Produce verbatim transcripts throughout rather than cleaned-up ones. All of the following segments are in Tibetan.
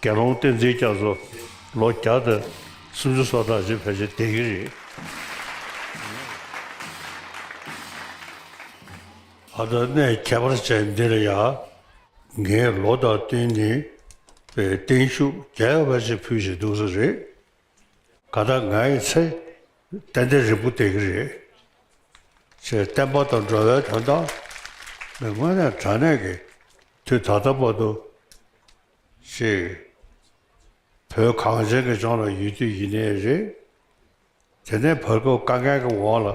དགེ་སློང་བསྟན་འཛིན་རྒྱ་མཚོ་ལོ་བརྒྱ་དང་སུམ་ཅུ་སོ་ཕྲག་ཅིག་ཕལ་ཆེར་བསྡད་ཀྱི་རེད། ཨ་ད་གནས་ཁྱད་པར་ཅན་འདི་ལ་ཡང་ངས་ལོ་དང་བསྟུན་ནས་བརྟན་བཞུགས་རྒྱས་པ་ཅིག་ཕུལ་བཞིན་འདུག་ས་རེད། ག་ད་ངའི་ཚེ་ཏན་ཏན་རིང་པོ་བསྡད་ཀྱི་རེད། ཅེས་བསྟན་པ་དང་འགྲོ་བའི་དོན་དག་ནི་དངོས་གནས་དྲང་གནས་ཀྱི་དུས་ད་ལྟ་བར་དུ་ཅིག་བོད་གངས་ཅན་གྱི་ལྗོངས་ལ་ཡོད་དུས་ཡིན་ནའི་རེད། དེ་ནས་བར་སྐབས་དཀའ་ངལ་གྱི་འོག་ལ་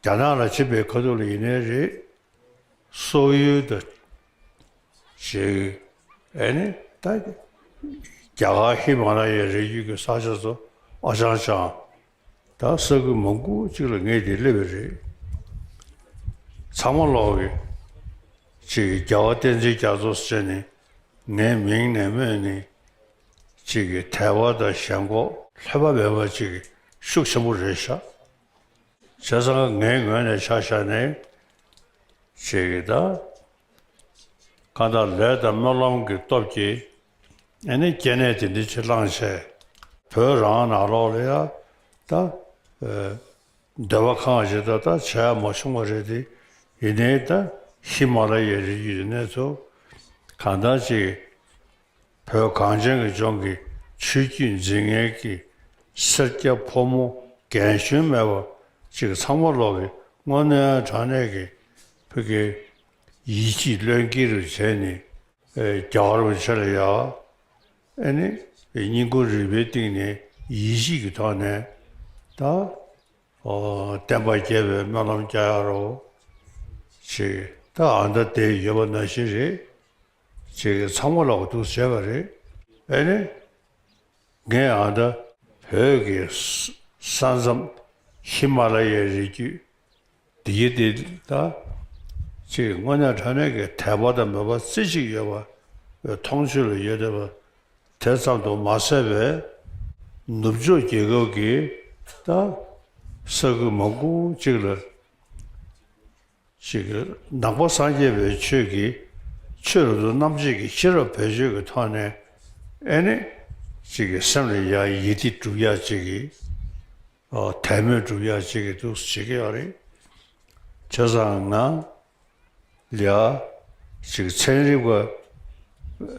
རྒྱ་ནག་ལ་ཕྱིན་པའི་ཁ་ཐུག་ལ་ཡིན་ནའི་རེད། སོག་ཡུལ་དུ་ཞིག་ཨེ་ནི་ད་རྒྱ་གར་ཧི་མ་ལ་ཡའི་རི་རྒྱུད་ཀྱི་ས་ཆ་ཚོ་ཨ་ཅང་ཅང་ད་ས་ཁུལ་མང་པོ་ཅིག་ལ་ངས་དེ་སླེབས་པ་རེད། ཚང་མ་ལོག་གི་ཅིག་རྒྱལ་བ་བསྟན་འཛིན་རྒྱ་མཚོ་ཟེར་ནས་ངའི་མིང་ནས་སྨོས་ནས་ཅིག་གི་དད་པ་དང་ཞེན་ཁོག་ལྷོད་པ་མེད་པ་ཅིག་ཤུགས་ཆེན་པོ་རེད་ཤག་བྱས་ཙང་ངའི་ངོས་ནས་ཆ་བཞག་ནས་ཅིག་གི་ད་གང་ལྟར་ལས་དང་སྨོན་ལམ་གྱི་སྟོབས་ཀྱིས་ཨ་ནི་སྐྱེ་གནས་དེ་འདྲ་ཅིག་བླངས་བྱས། བོད་རང་ནང་ལོགས་ལ་ཡ་ད་འདོད་པ་ཁེངས་བྱས་ད་ད་བྱས་མ་བྱུང་བ་རེད་དེ། ཡིན་ནའི་ད་ཧི་མ་ལ་ཡའི་རི་རྒྱུད་ནས་ཚུར་གང་ལྟར་ཅིག་བོད་གངས་ཅན་གྱི་ལྗོངས་ཀྱི་ཆོས་བརྒྱུད་འཛིན་མཁན་གྱི་སེར་སྐྱ་ཕོ་མོ་རྒན་གཞོན་མེད་པ་ཅིག་ཚང་མ་ལོག་གི་དངོས་གནས་དྲང་གནས་ཀྱི་བོད་ཀྱི་ཡིད་ཆེས་བློས་འགེལ་རུ་བྱས་ནས་རྒྱལ་བ་རིན་པོ་ཆེ་ལ་ཡ་ཨ་ནི་བསྙེན་བཀུར་རིམ་པའི་སྟེང་ནས་ཡིད་ཆེས་ཀྱི་ཐོག་ནས་ད། ཨོ། བསྟན་པ་རྒྱས་པའི་སྨོན་ལམ་རྒྱག་ཡ་རོ། ཅིག་ད་ཨ་མདའ་དེ་ཡོད་པ་ནང་བཞིན་རེད། ཅིག་ཚང་མ་ལ་འདུག་བྱས་པ་རེད། ཨེ་ནི། ངས་ཨ་མདའ་བོད་ཀྱི་ས་མཚམས་ཧི་མ་ལ་ཡའི་རི་རྒྱུད་འདི་ཡི་འདི་ད་ཅིག་དངོས་གནས་དྲང་གནས་ཀྱི་དད་པ་དང་མོས་པ་རྩེ་གཅིག་ཡོད་པ་མཐོང་ཆོས་ལ་ཡོད་བསྡད་པ། དེ་ཙམ་དུ་མ་ཟད་པའི་ནུབ་ཕྱོགས་རྒྱལ་ཁབ་ཀྱི་ད་ས་ཁུལ་མང་པོ་ཅིག་ལ་ཅིག་ནང་པ་སངས་རྒྱས་པའི་ཆོས་ཀྱི་ཆོས་རབ་ཏུ་རྣམ་འབྱེད་ཀྱི་ཤེས་རབ་བེད་སྤྱོད་ཀྱི་ཐོག་ནས་ཨེ་ནི་ཅིག་གི་སེམས་ལ་ཡང་ཡིད་བདེ་སྒྲུབ་ཡ་ཅིག་གི་དད་མོས་སྒྲུབ་ཡ་ཅིག་གི་འདུག་བྱེད་ཀྱི་ཡོད་རེད། བྱས་ཙང་ང་ལ་ཡ་ཅིག་ཚན་རིག་པ་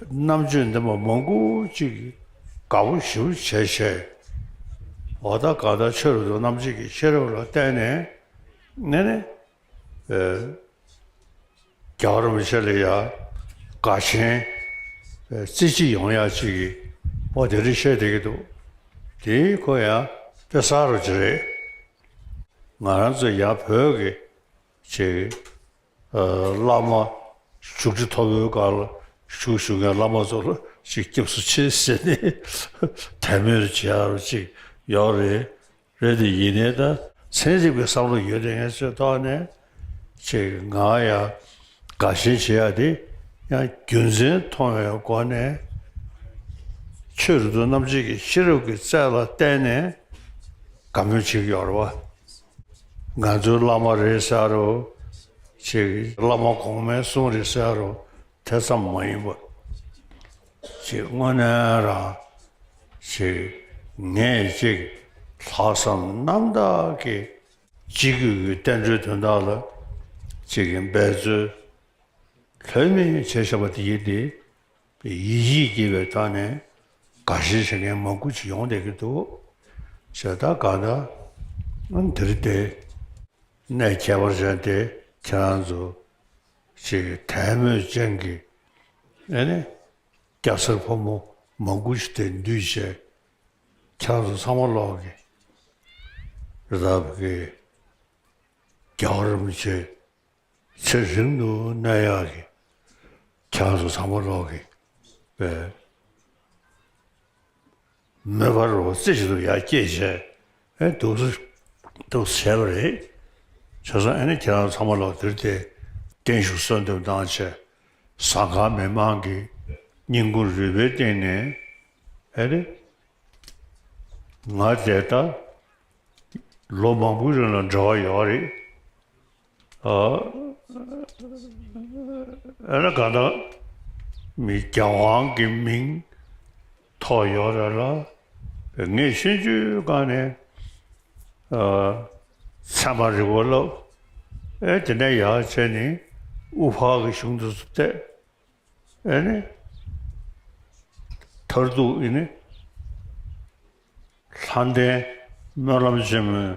རྣམ་དཔྱོད་ལྡན་པ་མང་པོ་ཅིག་དགའ་པོ་ཞེ་པོ་བྱས་བྱས། འོ་ད་ག་ད་ཆོས་རབ་ཏུ་རྣམ་འབྱེད་ཀྱི་ཤེས་རབ་ལ་བརྟེན་ནས་ནས་ནས་རྒྱལ་བ་རིན་པོ་ཆེ་ལ་ཡ་དགའ་ཞེན་རྩེ་གཅིག་ཡོང་ཡ་ཅིག་གི་འོ་དེ་རིགས་བཤད་བསྡད་ཀྱི་འདུག་དེའི་ཁོ་ཡང་དཔེ་གསར་རུ་ཅིག་རེད། ང་རང་ཚོ་ཡང་བོད་ཀྱི་ཅིག་བླ་མ་བཞུགས་ཁྲི་མཐོ་པོའི་སྒང་ལ་བཞུགས་བཞུགས་མཁན་བླ་མ་ཚོ་ལ་ཅིག་སྐྱབས་སུ་མཆི་ཟེར་ནས་དད་མོས་བྱེད་ཡག་ཅིག་ཡོད་རེད། རེད་དེ་ཡིན་ནའི་ད་ཚན་རིག་པའི་བསམ་བློ་ཡོད་དེ་ངས་ཚོའི་ཐོག་ནས་ཅིག་ང་ཡང་དགའ་ཞེན་བྱེད་ཡག་དེ་ཡང་རྒྱུ་མཚན་མཐོང་བའི་སྒོ་ནས་ཆོས་རབ་ཏུ་རྣམ་འབྱེད་ཀྱི་ཤེས་རབ་ཀྱི་རྩལ་ལ་བརྟེན་ནས་དགའ་མོས་བྱེད་ཀྱི་ཡོད་རེད་བ། ང་ཚོའི་བླ་མ་རེད་ཟེར་རོ། ཅིག་བླ་མ་གོང་མའི་གསུང་རེད་ཟེར་རོ། དེ་ཙམ་མ་ཡིན་པ། ཅིག་དངོས་གནས་རང་ཅིག་ངས་ཅིག་ལྷག་བསམ་རྣམ་དག་གིས་སྤྱི་སྒོས་ཀྱི་བསྟན་འགྲོའི་དོན་དག་ལ་ཅིག་འབད་རྩོལ་ལྷོད་མེད་བྱས་བཞག་པ་དེ་ཡིན་ཏེ། ཡིད་ཆེས་སྐྱེས་པའི་ཐོག་ནས་དགའ་ཞེན་བྱེད་མཁན་མང་པོ་ཅིག་ཡོང་བསྡད་ཀྱི་འདུག་བྱས་ད་གང་ལྟར་འདིར་དེ་གནས་ཁྱད་པར་ཅན་དེ་ཁྱེད་རང་ཚོ་ཅིག་དད་མོས་ཅན་གྱི་ཨེ་ནི་སྐྱ་སེར་ཕོ་མོ་མང་པོ་ཞིག་དེ་འདུས་བྱས་ཁྱེད་རང་ཚོ་ཚང་མ་ལོག་གི་རེད་ད་བོད་ཀྱི་རྒྱལ་བ་རིན་པོ་ཆེ་ཚེ་རིང་དུ་གནས་ཡག་གི་ཁྱེད་རང་ཚོ་ཚང་མ་ལོག་གི་བས། མོས་པ་རོ་རྩེ་གཅིག་ཏུ་ཡར་སྐྱེས་བྱས་ཨེ་འདུག་སེ་འདུག་སེ་བྱས་པ་རེད། བྱས་ཙང་ཨེ་ནི་ཁྱེད་རང་ཚང་མ་ལ་འདིར་དེ་བརྟན་བཞུགས་གསོལ་འདེབས་གནང་བྱས་ཟངས་དཀར་མི་མང་གི་བསྙེན་བཀུར་རུས་པའི་སྟེང་ནས་ཨེ་རེད། ང་དེ་ལྟ་ལོ་མང་པོའི་རིང་ལ་འབྲེལ་བ་ཡོད་རེད། ཨ་ཨ་ན་ག་ད་མི་རྒྱལ་དབང་གི་མིང་ ཐོག་ཡོད་རེད་ལ། ངས་ཆུང་ཆུང་སྒང་ནས་ཨ་ཚད་མ་རིག་པ་བསླབ། ཨེ་དེ་ནས་ཡར་བྱས་ནས་དབུ་ཕར་གྱི་གཞུང་དུ་བལྟས། ཨེ་ནི་མཐར་ཐུག་ཨེ་ནི་ལྷ་ལྡན་སྨོན་ལམ་ཆེན་མོའི་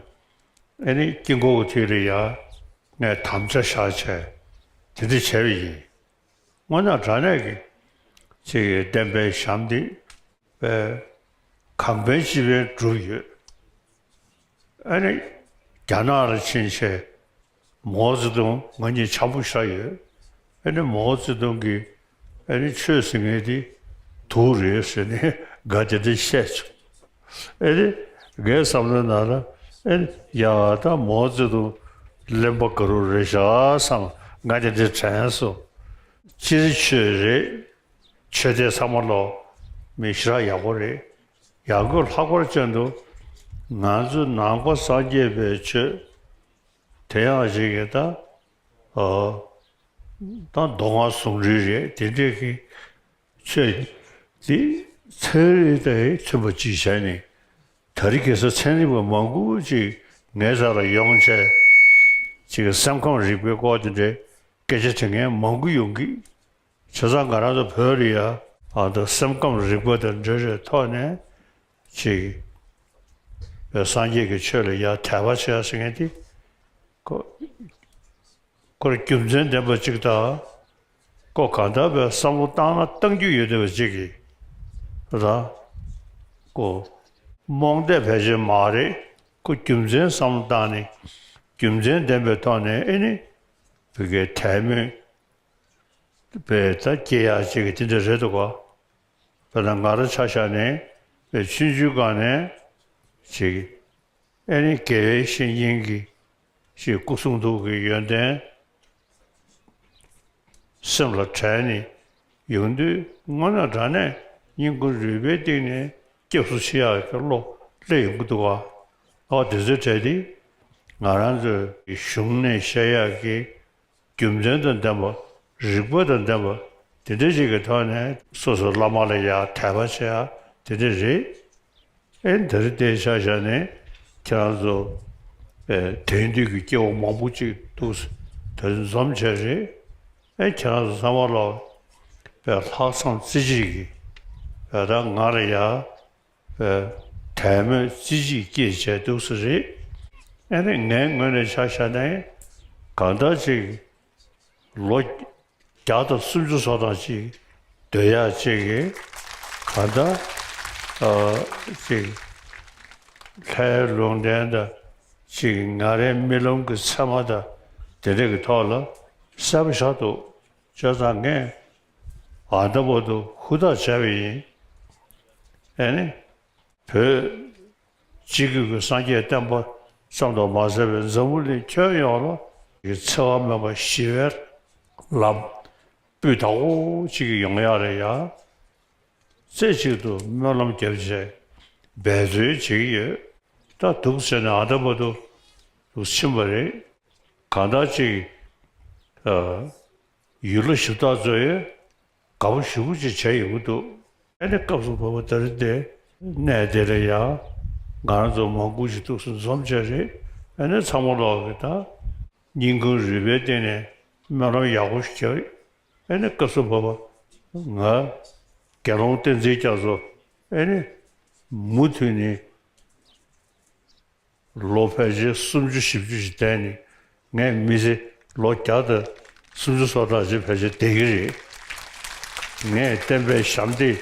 ཨེ་ནི་དཀྱིལ་འཁོར་གྱི་ཐད་ལ་ཡ་ངས་དམ་བཅའ་བཞག་བྱས་དེ་འདྲ་བྱས་པ་ཡིན། དངོས་གནས་དྲང་གནས་ཀྱི་ཅིག་གི་བསྟན་པའི་ཞབས་འདེགས་པའི་གང་ཕན་ཅི་ཕན་བསྒྲུབས་ཡོད། ཨ་ནི་རྒྱ་ནག་ལ་ཕྱིན་བྱས་མའོ་ཙེ་ཏུང་ང་གཉིས་འཆམ་པོ་བཞག་ཡོད། ཨ་ནི་མའོ་ཙེ་ཏུང་གིས་ཨ་ནི་ཆོས་ཟེར་མཁན་དེ་དུག་རེད་ཟེར་ནས་ག་དེ་འདྲ་བཤད་བྱུང་། ཨ་ནི་ངའི་བསམ་བློའི་ནང་ལ་ཨ་ནི་ཡ་ད་མའོ་ཙེ་ཏུང་གླེན་པ་དགའ་རབ་རེད་ཤག་བསམ་ང་དེ་འདྲ་དྲན་སོང་། སྤྱིར་ཆོས་རེད། ཆོས་དད་ཚང་མ་ལོག་མི་ཞེ་དྲག་ཡག་པོ་རེད། ཡང་སྒོས་ལྷག་པར་ཅན་དུ་ང་ཚོ་ནང་པ་སངས་རྒྱས་པའི་ཆོས་དེ་ཡང་ཞིག་གི་ད་ཨོ་ད་མདོ་སྔགས་ཟུང་འབྲེལ་རེད། དེ་འདྲས་ཀྱི་ཆོས་དེ་ཚན་རིག་དང་མཐུན་པ་ཅིག་བྱས་ནས་དེ་རིང་ཁ་སང་ཚན་རིག་པ་མང་པོ་ཅིག་ངའི་རྩ་ལ་ཡོང་བྱས་ཅིག་སེམས་ཁམས་རིག་པའི་སྐོར་དེ་འདྲའི་སྐད་ཆ་དྲི་མཁན་མང་པོ་ཡོང་གི། བྱས་ཙང་ང་རང་ཚོ་བོད་ལ་ཡ་ཨ་ད་སེམས་ཁམས་རིག་པ་དང་འབྲེལ་བའི་ཐོག་ནས་ཅིག་བོད་སངས་རྒྱས་ཀྱི་ཆོས་ལ་ཡ་དད་པ་བྱེད་ཡ་ཟེར་མཁན་དེ་ཁོ་ཁོ་རྒྱུ་མཚན་ལྡན་པ་ཅིག་དང་ཁོ་གང་ལྟར་བོད་བསམ་བློ་བཏང་ན་བཏང་རྒྱུ་ཡོད་བསྡད་པ་ཅིག་གིས་ད་ཁོ་རྨོངས་དད་ཕལ་ཆེར་མ་རེད། ཁོ་རྒྱུ་མཚན་བསམ་བློ་བཏང་ནས་རྒྱུ་མཚན་ལྡན་པའི་ཐོག་ནས་ཨེ་ནི་བོད་སྐད་དད་མོས་པའི་ད་སྐྱེ་ཡག་ཅིག་གི་དེ་འདྲ་རེད་འདུག་ག་དཔེར་ན་ང་རང་ཆ་བཞག་ནས་པའི་ཆུང་ཆུང་སྒང་ནས་ཅིག་ཨེ་ནི་དགེ་བའི་བཤེས་གཉེན་གྱི་ཅིག་སྐུ་གསུང་ཐུགས་ཀྱི་ཡོན་ཏན་སེམས་ལ་དྲན་ནས་ཡོང་དུས་དངོས་གནས་དྲང་གནས་སྙིང་ཁུང་རུས་པའི་གཏིང་ནས་སྐྱབས་སུ་མཆི་ཡག་གི་བློ་སླེབས་ཡོང་གི་འདུག་ག་ཨོ་དེ་ཚོའི་གྲས་དེ་ང་རང་ཚོའི་གཞུང་ནས་བཤད་ཡག་གི་རྒྱུ་མཚན་དང་ལྡན་པ། རིགས་པ་དང་ལྡན་པ། དེ་འདྲ་ཞིག་གི་ཐོག་ནས་སོ་སོའི་བླ་མ་ལ་ཡང་དད་པ་བྱེད་ཡ་དེ་འདྲ་རེད། ཨེ་འདིར་བལྟས་ཆ་བཞག་ནས་ཁྱེད་རང་ཚོ་ཨེ་དེང་དུས་ཀྱི་སྐྱེ་བོ་མང་པོ་ཅིག་འདུག་དེར་འཛོམས་བྱས་རེད། ཨེ་ཁྱེད་རང་ཚོ་ཚང་མ་ལ་ཨེ་ལྷག་བསམ་རྩེ་གཅིག་གིས་ཨེ་ད་ང་ལ་ཡ་ཨེ་དད་མོས་རྩེ་གཅིག་སྐྱེས་བྱས་འདུག་ས་རེད། ཨེ་ནི་ངའི་ངོས་ནས་ཆ་བཞག་ནས་གང་ལྟར་ཅིག་ལོ་བརྒྱ་དང་སུམ་ཅུ་སོ་ཐམ་ཅིག་སྡོད་ཡག་ཅིག་གིས་གང་ལྟར་ཨ་ཅིག་ལྷའི་ལུང་བསྟན་དང་ཅིག་ང་རའི་རྨི་ལམ་གྱི་མཚན་མ་དང་དེ་འདྲ་གི་ཐོག་ལ་གསལ་པོ་ཆགས་འདུག་བྱས་ཙང་ངས་ཨ་ད་བར་དུ་ཧུར་ཐག་བྱས་པ་ཡིན། ཨེ་ནི། བོད་སྤྱི་སྒེར་གྱི་སངས་རྒྱས་བསྟན་པ་ཙམ་དུ་མ་ཟད་པའི་འཛམ་བུ་གླིང་ཁྱོན་ཡོངས་ལ་འཚེ་བ་མེད་པ་ཞི་བའི་ལམ་སྤུས་དག་པོ་ཅིག་ཡོང་ཡག་ལ་ཡ་རྩེ་གཅིག་ཏུ་སྨོན་ལམ་བརྒྱབ་བྱས་འབད་རྩོལ་བྱེད་ཀྱི་ཡོད། ད་འདུག་ཟེར་ནས་ཨ་ད་བར་དུ་འདུག་ཕྱིན་པ་རེད། གང་ལྟར་ཅིག་ཨ། ཡུལ་ལྷ་གཞི་བདག་ཚོས་དགའ་པོ་ཞེ་པོ་ཅིག་བྱས་ཡོང་གི་འདུག་ཨ་ནི་སྐབས་སུ་བབ་པ་དེ་རིང་འདི་གནས་དེ་ལ་ཡང་ང་རང་ཚོ་མང་པོ་ཞིག་ཐུགས་སུ་འཛོམས་བྱས་རེད། ཨ་ནི་ཚང་མ་ལོག་གི་ད་སྙིང་ཁུང་རུས་པའི་གཏིང་ནས་སྨོན་ལམ་ཡག་པོ་ཞིག་བརྒྱབ། ཨ་ནི་སྐབས་སུ་བབ་པ་ང་དགེ་སློང་བསྟན་འཛིན་རྒྱ་མཚོ་ཨ་ནི་མུ་མཐུད་ནས། ལོ་ཕལ་ཆེར་སུམ་ཅུ་བཞི་བཅུ་ཞིག་བསྡད་ནས་ངས་མི་ཚེ་ལོ་བརྒྱ་དང་སུམ་ཅུ་སོ་ཕྲག་ཅིག་ཕལ་ཆེར་བསྡད་ཀྱི་རེད། ངས་བསྟན་པའི་ཞབས་འདེགས་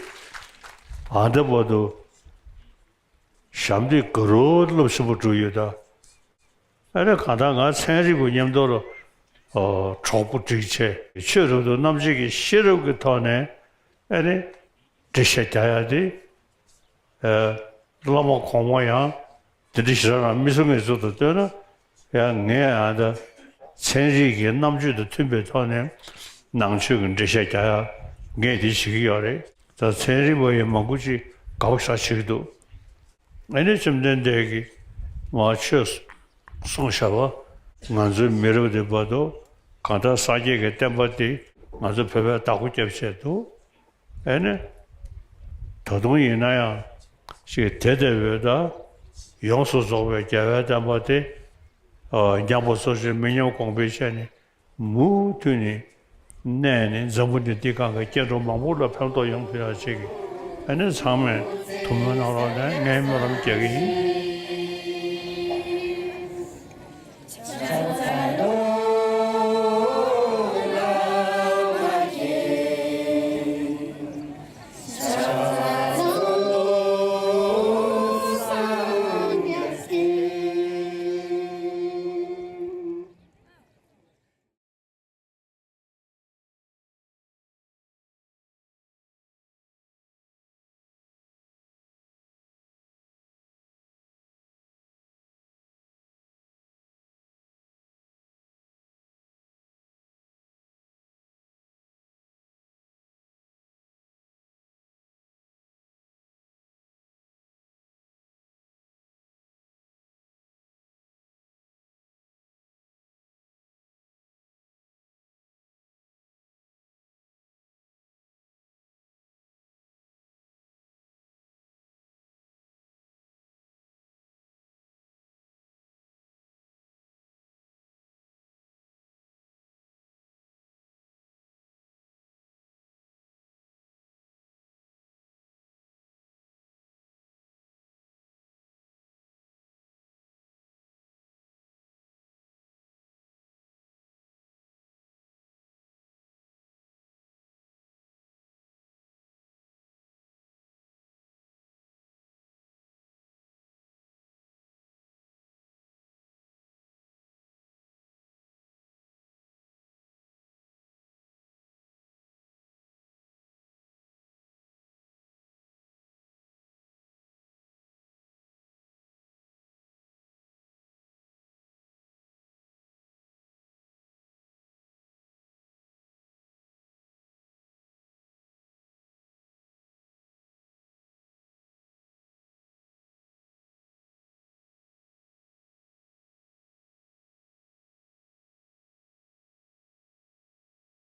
ཨ་ད་བར་དུ་ཞབས་འདེགས་དགའ་རབ་རླབས་ཆེན་པོ་བསྒྲུབས་ཡོད་ད། ཨ་ནི་གང་ལྟར་ང་ཚན་རིག་པ་མཉམ་དུ་ལ་གྲོགས་པོ་སྒྲིག་བྱས་ཆོས་རབ་ཏུ་རྣམ་འབྱེད་ཀྱི་ཤེས་རབ་ཀྱི་ཐོག་ནས་ཨ་ནི་འགྲེལ་བཤད་རྒྱག་ཡ་དེ། ཨ། བླ་མ་གོང་མ་ཡང་དེ་འདྲ་ཞིག་རང་རང་མི་གསུང་ངེས་ཚུལ་དུ་ལྟོས་ན་ཡང་ངས་ཨ་ད་ཚན་རིག་གི་རྣམ་དཔྱོད་དང་མཐུན་པའི་ཐོག་ནས་ནང་ཆོས་ཀྱི་འགྲེལ་བཤད་རྒྱག་ཡ་ངས་དེ་བྱེད་ཀྱི་ཡོད་རེད། ད་ཚན་རིག་པ་ཡང་མང་པོ་ཅིག་དགའ་པོ་ཞེ་དྲག་བྱེད་ཀྱི་འདུག་ཨ་ནི་བཅོམ་ལྡན་འདས་ཀྱིས་མ་ཆོས་གསུངས་བཞག་པ་ང་ཚོའི་མི་རབས་འདི་བར་དུ་གང་ལྟར་སངས་རྒྱས་ཀྱི་བསྟན་པ་འདི་ང་ཚོ་བོད་པས་བདག་པོ་རྒྱབ་བྱས་འདུག་ཨེ་ནི། ད་དུང་ཡིན་ན་ཡང་ཞིག་དེ་ལྟ་བུའི་ད་ཡོངས་སུ་རྫོགས་པའི་རྒྱལ་བའི་བསྟན་པ་དེ་ཉམས་པ་སོར་ཆུད་མི་ཉམས་གོང་འཕེལ་བྱས་ནས། མུ་མཐུད་ནས་གནས་ནས་འཛམ་བུ་གླིང་འདི་སྒང་གི་སྐྱེ་འགྲོ་མང་པོ་ལ་ཕན་ཐོགས་ཡོང་ཐུབ་ཡག་ཅིག་གི། ཨ་ནི་ཚང་མས་ཐུགས་སྨོན་གནང་རོགས་གནང་། ངས་སྨོན་ལམ་རྒྱག་གི་ཡིན།